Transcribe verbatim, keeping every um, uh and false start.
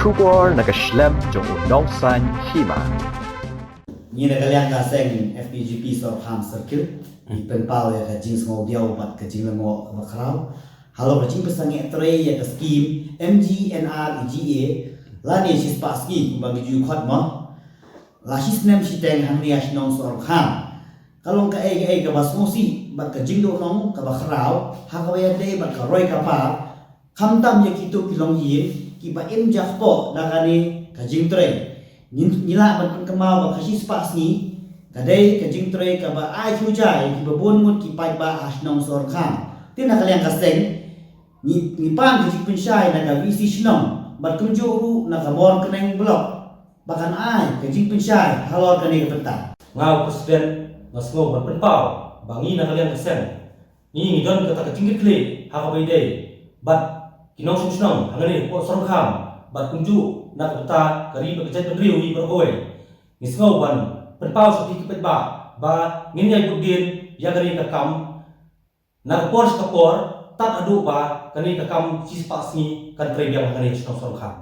Khubor na ka shlem jong u nongsan hima. Ngi na ka liang ka seng F K J P Sorkham Circle ngi pynpaw ïa ka jingsngewdiaw bad ka jinglyngngoh kaba khraw halor ka jingpynsangeh trei ïa ka skim M G N R E G A lane shispah sngi kumba ngi ju khot mo. La shi snem shiteng hangne ha shnong Sorkham ka long kaei kaei kaba sngewsih bad ka jingduh long kaba khraw ha kaba ïadei bad ka roi ka par, khamtam ïa kito ki longïing kiba im jakpoh da kane ka jingtrei. Ngi, ngi lah ban pynkynmaw ba ka shispah sngi ka dei ka jingtrei kaba ai khuja ïa kiba bun ngut ki paidbah ha shnong Sorkham. Te na ka liang ka seng ngi, ngi pan ka jingpynshai na ka V C shnong bad kumjuh ruh na ka Mawryngkneng Block ba kan ai ka jingpynshai halor kane ka bynta. Nga u president nga sngew ban pynpaw ba ngi na ka liang ka seng ngi, ngi don kata ka jingkitkhlieh ha kaba ïadei bad ki nongshong shnong hangne hapoh Sorkham bad kumjuh na ka bynta ka ri bad ka jaitbynriew ngi baroh kawei. Ngi sngew ban pynpaw sha phi ki paidbah ba ngin ïai bud dien ïa kane ka kam na ka por sha ka por tad haduh ba kane ka kam shispah sngi kan trei biang hangne ha shnong Sorkham.